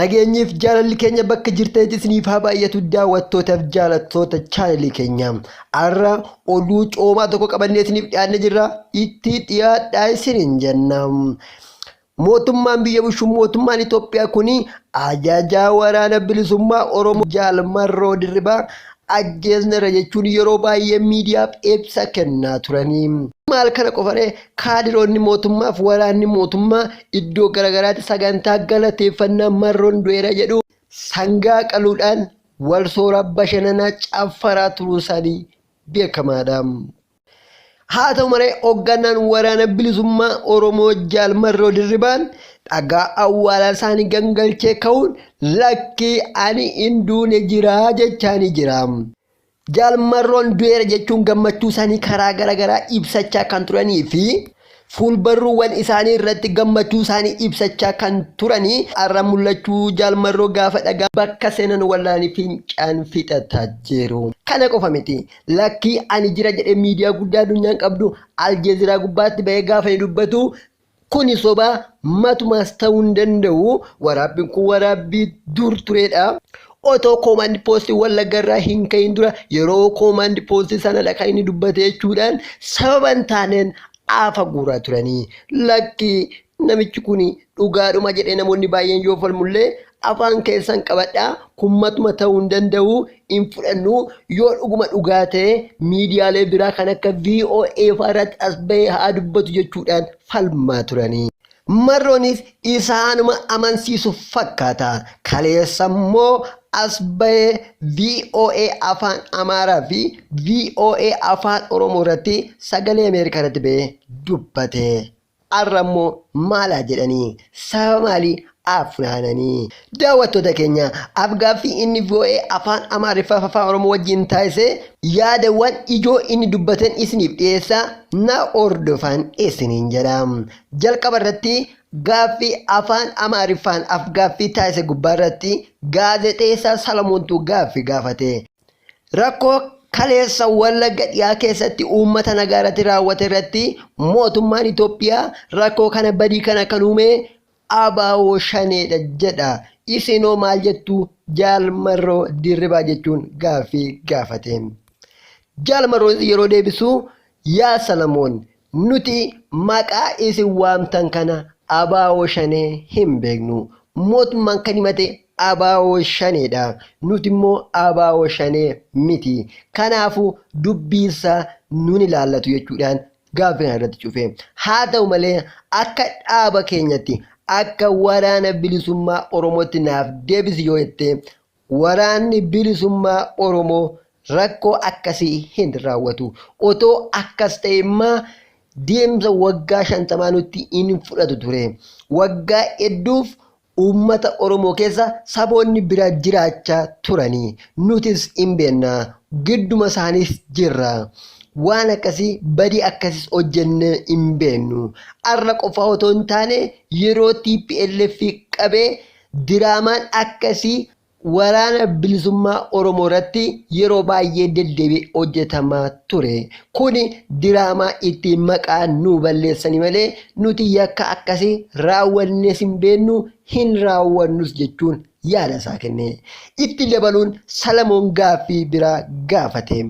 Nageenyiif jaalalli keenya bakka jirtanitti isiniif haa baay'atu, daawwattootaaf jaalattoota chaanalii keenya. Har'a oduu coomaa tokko qabannee isiniif dhiyaannee jirra. Itti dhiyaadhaa isiniin jenna. Mootummaan biyya bulchu, mootummaan Itoophiyaa kun, ajajaa Waraana Bilisummaa Oromoo Jaal Marroo Dirribaa ajjeesneerra jechuun yeroo baay'ee miidiyaaf ibsa kennaa turanii. Maal kana qofaree, kaadiroonni mootummaaf waraanni mootummaa iddoo garaagaraatti sagantaa galateeffannaa Marroon du'eera jedhu sangaa qaluudhaan wal sooraa, bashannanaa, caffaraa turuu isaanii beekamaadha. Haa ta'u malee, hoogganaan Waraana Bilisummaa Oromoo Jaal Marroo Dirribaan dhagaa awwaalaa isaanii gangalchee ka'uun "Lakkii, ani hin duune, jiraa" jechaanii jira. Jaal Marroon du'eera jechuun gammachuu isaanii karaa garaagaraa ibsachaa kan turanii fi fuulbarruuwwan isaanii irratti gammachuu isaanii ibsachaa kan turanii, har'a mul'achuu Jaal Marroo gaafa dhagaa bakka seenan wallaanii fincaan fixataa jiru. Kana qofa miti. "Lakkii, ani jira" jedhee miidiyaa guddaa addunyaan qabdu Aljeeziraa gubbaatti bahee gaafa inni dubbatu, kuni sobaa, matumaas ta'uu hin danda'u. Waraabbiin kun waraabbii dur turedha. Otoo koomaandi poostii Wallagga irraa hin ka'in dura, yeroo koomaandi poostii sanadha kan inni dubbate jechuudhaan sababa hin taaneen aafa guuraa turanii. "Lakkii, namichi kun dhugaadhuma" jedhee namoonni baay'een yoo falmullee, "Afaan keessan qabadhaa, kun matuma ta'uu hin danda'u, hin fudhannu, yoo dhuguma dhugaa ta'e miidiyaalee biraa kan akka VOA fa'aa irratti as bahee haa dubbatu" jechuudhaan falmaa turanii. Marroonis isaanuma amansiisu fakkaata. Kaleessa immoo as bahee VOA Afaan Amaaraa fi VOA Afaan Oromoo irratti, Sagalee Ameerikaa irratti bahee dubbate. Har'a immoo maalaa jedhanii, sababa maalii afnaananii? Daawwattoota keenya, afgaaffii inni VOA Afaan Amaariffaa fi Afaan Oromoo wajjin taasise, yaadawwan ijoo inni dubbateen isiniif dhiyeessaa, na hordofan isiniin jedha. Jalqaba irratti gaaffii Afaan Amaariffaan afgaaffii taasise gubbaa irratti gaazexeessaa Salamoontuu gaaffii gaafate. Rakkoo kaleessa Wallagga Dhiyaa keessatti uummata nagaa irratti raawwate irratti mootummaan Itoophiyaa rakkoo kana, badii kana kan uume ABO Shaneedha jedha. Isinoo maal jettu, Jaal Marroo Dirribaa, jechuun gaaffii gaafate. Jaal Marroon yeroo deebisu, "Yaa Salamoon, nuti maqaa isin waamtan kana ABO Shanee hin beeknu. Mootummaan kan himate ABO Shaneedha. Nuti immoo ABO Shanee miti. Kanaafuu dubbiinsaa nun ilaallatu" jechuudhaan gaaffii kana irratti cufe. "Haa ta'u malee, akka dhaaba keenyatti, akka Waraana Bilisummaa Oromootti naaf deebisi yoo jette, Waraanni Bilisummaa Oromoo rakkoo akkasii hin raawwatu. Otoo akkas ta'e immoo deemsa waggaa 50 nutti hin fudhatu ture. Waggaa hedduuf uummata Oromoo keessa saboonni biraa jiraachaa turanii. Nutis hin beekna. Gidduma isaaniis jirra. Waan akkasii, badii akkasiis hojjennee hin beeknu. Har'a qofa otoo hin taane, yeroo TPLF qabee diraamaan akkasii Waraana Bilisummaa Oromoo irratti yeroo baay'ee deddeebi'ee hojjetamaa ture. Kuni diraamaa ittiin maqaa nu balleessanii malee nuti yakka akkasii raawwannees hin beeknu, hin raawwannus" jechuun yaada isaa kenne. Itti dabaluun Salamoon gaaffii biraa gaafate.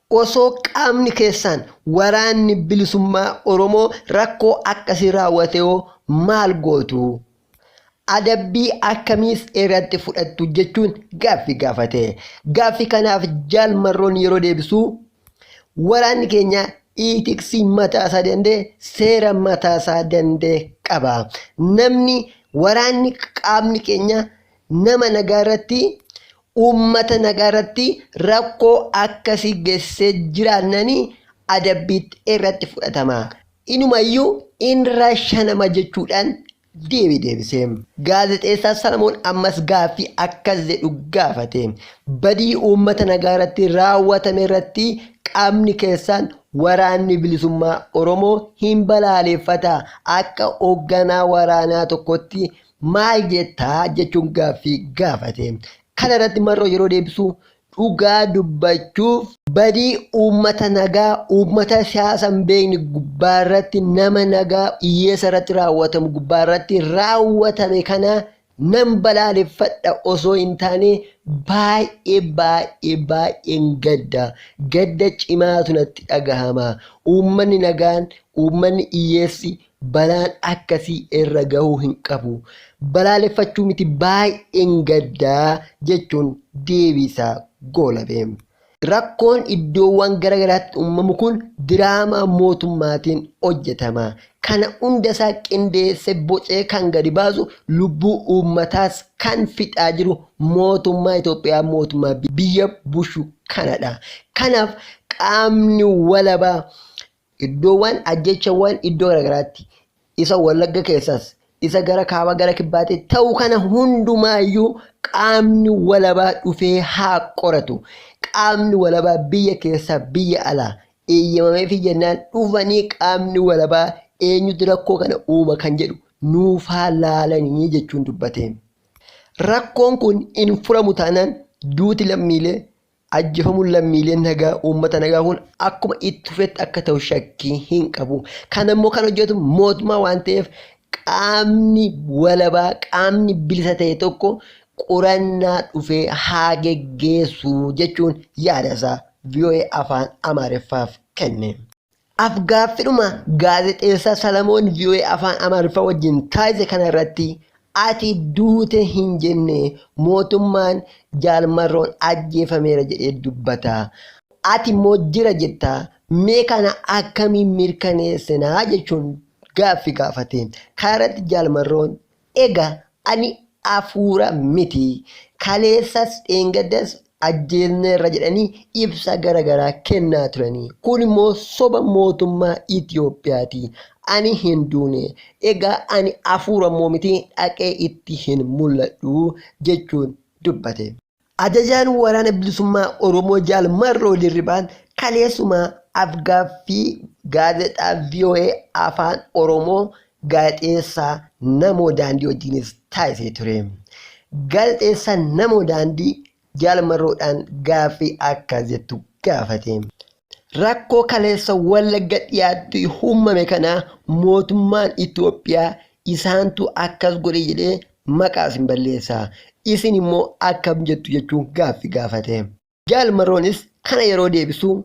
"Osoo qaamni keessaan Waraanni Bilisummaa Oromoo rakkoo akkasii raawwate hoo maal gootu? Adabbii akkamiis irratti fudhattu?" jechuun gaaffii gaafate. Gaaffii kanaaf Jaal Marroon yeroo deebisu, "Waraanni keenya ethics mataasaa danda'e, seera mataasaa danda'e qaba. Namni waraanni qaamni keenya nama nagaa irratti, uummata nagaa irratti rakkoo akkasii geessisee jiraannanii adabbiitti irratti fudhatama. Inumayyuu in rashanama" jechuudhaan deebii deebise. Gaazexeessaa Salamoon ammas gaaffii akkas jedhu gaafate. "Badii uummata nagaa irratti raawwatame irratti qaamni keessaan Waraanni Bilisummaa Oromoo hin balaaleffata, akka hoogganaa waraanaa tokkotti maal jettaa?" jechuun gaaffii gaafate. Kana irratti Marroo yeroo deebisu, "Dhugaa dubbachuuf, badii uummata nagaa, uummata siyaasa hin beekne gubbaa irratti, nama nagaa hiyyeessa irratti raawwatamu gubbaa irratti raawwatame kana Nan balaaleffadha osoo hin taane baay'ee baay'ee baay'een gadda. Gadda cimaatu natti dhagahama. Uummanni nagaan, uummanni hiyyeessi balaan akkasii irra gahuu hin qabu. Balaaleffachuu miti baay'een gaddaa jechuun deebiisaa goolabe. Rakkoon iddoowwan garaagaraatti uumamu kun diraamaa mootummaatiin hojjetama. Kana hundasaa qindeessee bocee kan gadi baasu lubbuu uummataas kan fixaa jiru mootummaa Itoophiyaa mootummaa biyya bushu kanadha. Kanaaf qaamni walabaa iddoowwan ajjechawwan iddoo garaagaraatti isa Wallagga keessas isa gara kaabaa gara kibbaatti ta'u kana hundumaayyuu qaamni walabaa dhufee haa qoratu. Qaamni walabaa biyya keessaa biyya alaa eeyyamameefii jennaan dhufanii qaamni walabaa eenyutu rakkoo kana uuma kan jedhu nuufaa laalanii jechuun dubbate. Rakkoon kun hin furamu taanaan duuti lammiilee ajjeefamuun lammiilee nagaa uummata nagaa kun akkuma itti fufetti akka ta'u shakkii hin qabu. Kan immoo kan hojjetu mootummaa waan ta'eef qaamni walabaa qaamni bilisa ta'e tokko qorannaa dhufee haa geggeessu jechuun yaada isaa VOA afaan Amaariffaaf kenne. Afgaaffidhuma gaazexeessaa Salamoon VOA afaan Amaariffaa wajjin taasise kanarratti ati duute hin jenne mootummaan jaalmarroon ajjeefameera jedhee dubbata. Ati immoo jira jetta mee kana akkamiin mirkaneessinaa jechuun gaaffii gaafate. Kanarratti jaalmarroon egaa ani hafuura miti. Kaleessas dheengaddas ajjeesneerra jedhanii ibsa garaagaraa kennaa turanii. Kun immoo soba mootummaa Itoophiyaati. Ani hin duune. Egaa ani hafuura immoo miti dhaqee itti hin mul'adhu jechuun dubbate. Ajajaan waraana bilisummaa Oromoo Jaal Marroo Dirribaan kaleessuma afgaaffii gaazexaa VOA afaan Oromoo gaazexeessaa Namoo Daandii wajjinis taasisee ture. Gaazexeessaan Namoo Daandii Jaal Marroodhaan gaaffii akkas jettu gaafate. Rakkoo kaleessa Wallagga dhiyaatti uumame kana mootummaan Itoophiyaa isaantu akkas godhe jedhee maqaa isin balleessa. Isin immoo akkam jettu jechuun gaaffii gaafate. Jaal Marroonis kana yeroo deebisu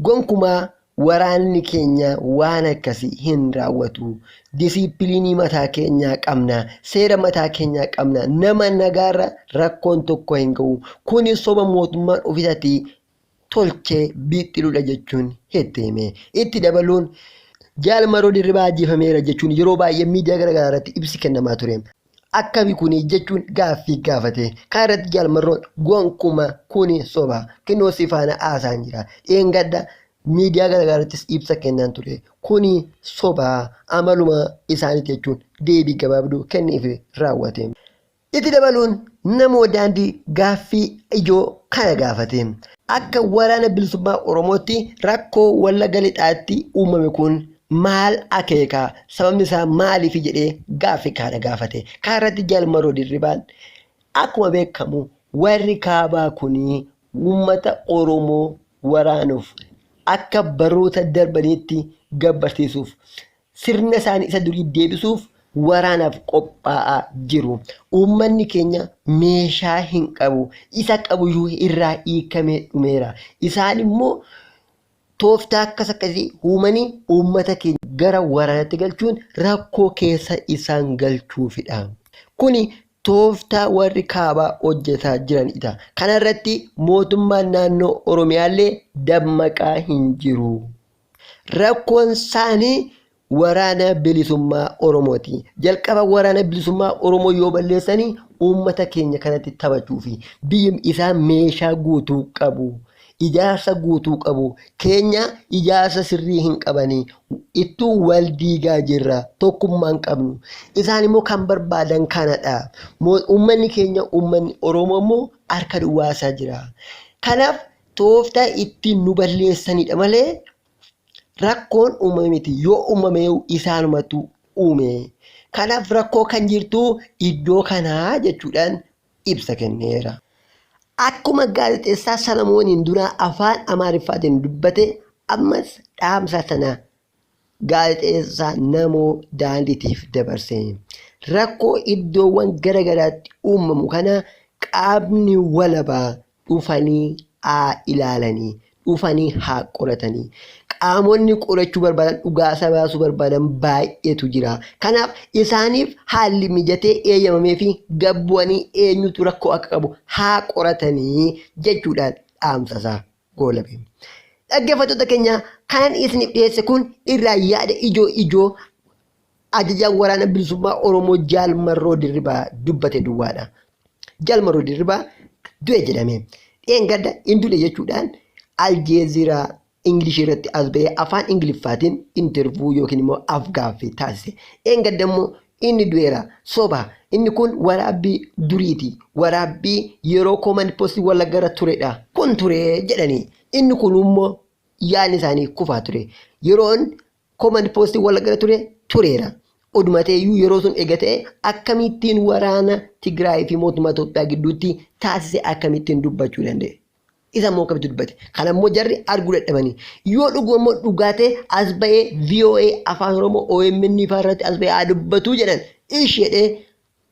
gonkumaa waraanni keenya waan akkasii hin raawwatu. Disiipiliinii mataa keenyaa qabna. Seera mataa keenyaa qabna. Nama nagaarra rakkoon tokko hin ga'u. Kuni soba mootummaan ofiisaatii tolchee bixxiluudha jechuun itti hime. Itti dabaluun Jaal Marroo Dirribaa ajjeefameera jechuun yeroo baay'ee miidiyaa garaagaraa irratti ibsi kennamaa ture. Akkami kuni jechuun gaaffii gaafate. Kana irratti Jaal Marroon gonkuma kuni soba. Kinnoo si faana haasaan jira. Dheengadda miidiyaa garaagaraa irrattis ibsa kennaan ture. Kuni soba amaluma isaaniiti jechuun deebii gabaabduu kenneef raawwate. Itti dabaluun namoo daandii gaaffii ijoo kana gaafate. Akka waraana bilisummaa Oromootti rakkoo Wallagga Lixaatti uumame kun maal akeeka? Sababni isaa maaliif jedhee gaaffii kana gaafate. Kana irratti Jaal Marroo Dirribaan akkuma beekamu warri kaabaa kun uummata Oromoo waraanuuf akka baroota darbaniitti gabbarsiisuuf sirna isaanii isa durii deebisuuf waraanaaf qophaa'aa jiru. Uummanni keenya meeshaa hin qabu. Isa qabuyyuu irraa hiikamee dhumeera. Isaan immoo tooftaa akkas akkasii uumanii uummata keenya gara waraanaatti galchuun rakkoo keessa isaan galchuufidha. Kuni tooftaa warri kaabaa hojjetaa jiranidha. Kana irratti mootummaan naannoo Oromiyaallee dammaqaa hin jiru. Rakkoon isaanii waraana bilisummaa Oromooti. Jalqaba waraana bilisummaa Oromoo yoo balleessanii uummata keenya kanatti taphachuufi biyyi isaa meeshaa guutuu qabu. Ijaarsa guutuu qabu. Keenya ijaarsa sirrii hin qabanii. Ittuu wal diigaa jirra. Tokkummaa hin qabnu. Isaan immoo kan barbaadan kanadha. Uummanni keenya uummanni Oromoo immoo harka duwwaasaa jira. Kanaaf tooftaa ittiin nu balleessanidha malee rakkoon uumame miti. Yoo uumame isaanumatu uume. Kanaaf rakkoo kan jirtu iddoo kanaa jechuudhaan ibsa kenneera. Akkuma gaazexeessaa Salamooniin dura afaan Amaariffaatiin dubbate ammas dhaamsa sana gaazexeessaa Namoo Daandiitiif dabarse. Rakkoo iddoowwan gara garaatti uumamu kana qaamni walabaa dhufanii haa ilaalanii, dhufanii haa qoratanii. Qaamonni qorachuu barbaadan, dhugaa baasuu barbaadan baay'eetu jira. Kanaaf isaaniif haalli mijatee eeyyamamee fi gad bu'anii eenyutu rakkoo akka qabu haa qoratanii jechuudhaan dhaamsa isaa goolabe. Dhaggeeffattoota keenya, kanan isiniif dhiyeesse kun irraa yaada ijoo ijoo ajajaan waraana bilisummaa Oromoo Jaal Marroo Dirribaa dubbate duwwaadha. Jaal Marroo Dirribaa du'e jedhame. Dheengadda hin du'e jechuudhaan Aljeeziraa Ingilishii irratti as ba'ee afaan Ingiliffaatiin interview yookiin immoo afgaaffii taasise. Dheengadda immoo inni du'eera, soba, inni kun waraabbii duriiti, waraabbii yeroo command post Wallagga irra turedha kun ture jedhanii. Inni kun immoo yaadni isaanii kufaa ture. Yeroon command post Wallagga irra ture tureera. Oduma ta'eyyuu yeroo sun eega ta'e akkamittiin waraana Tigraay fi mootummaa Itoophiyaa gidduutti taasise akkamittiin dubbachuu danda'e? Isa immoo akkamitti dubbate? Kana immoo jarri arguu dadhabanii. Yoo dhuguma immoo dhugaa ta'e as ba'ee VOA Afaan Oromoo OMN fa'aa irratti as ba'ee haa dubbatuu jedhan. Isheedhee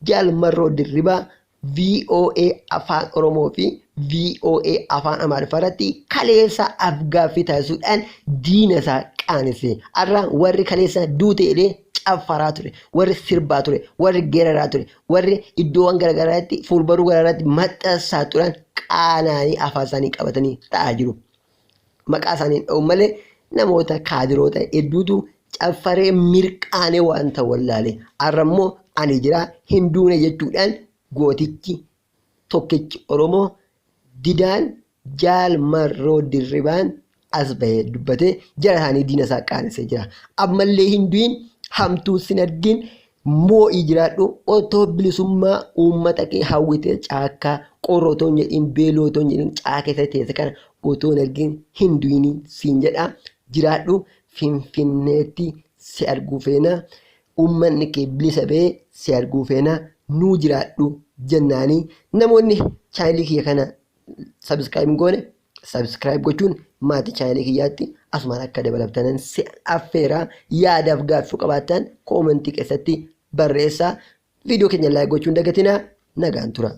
Jaal Marroo Dirribaa VOA Afaan Oromoo fi VOA Afaan Amaariffaa irratti kaleessa afgaaffii taasisuudhaan diina isaa qaanesse. Har'a warri kaleessa duute jedhee caffaraa ture, warri sirbaa ture, warri geeraraa ture, warri iddoowwan garaagaraatti fuulbaruu garaagaraatti maxxansaa turan qaanaanii afaan isaanii qabatanii taa'aa jiru. Maqaa isaanii dha'u malee namoota kaadiroota hedduutu caffaree mirqaanee waan ta'u wallaale. Har'a immoo ani jira hin duune jechuudhaan gootichi tokkichi Oromoo didaan Jaal Marroo Dirribaan as bahee dubbatee jara isaanii diina isaa qaanesee jira. Ammallee hin du'in, hamtuu sin argin, moo'ii jiraadhu. Otoo bilisummaa uummata kee hawwitee caakkaa qorra otoo hin jedhin, beeloo otoo hin jedhin caakkaa keessa teesse kana otoo hin argin hin du'in siin jedha. Jiraadhu, Finfinneetti si arguu feena, uummanni kee bilisa ba'ee si arguu feena, nuu jiraadhu jennaanii. Namoonni chaanelii kiyya kana subscribe goone subscribe gochuun maatii chaanelii kiyyaatti asumaan akka dabalamtanan si affeera. Yaadaaf gaaffii qabaattan koomentii keessatti barreessaa. Viidiyoo keenya like gochuun dagatinaa. Nagaan tura.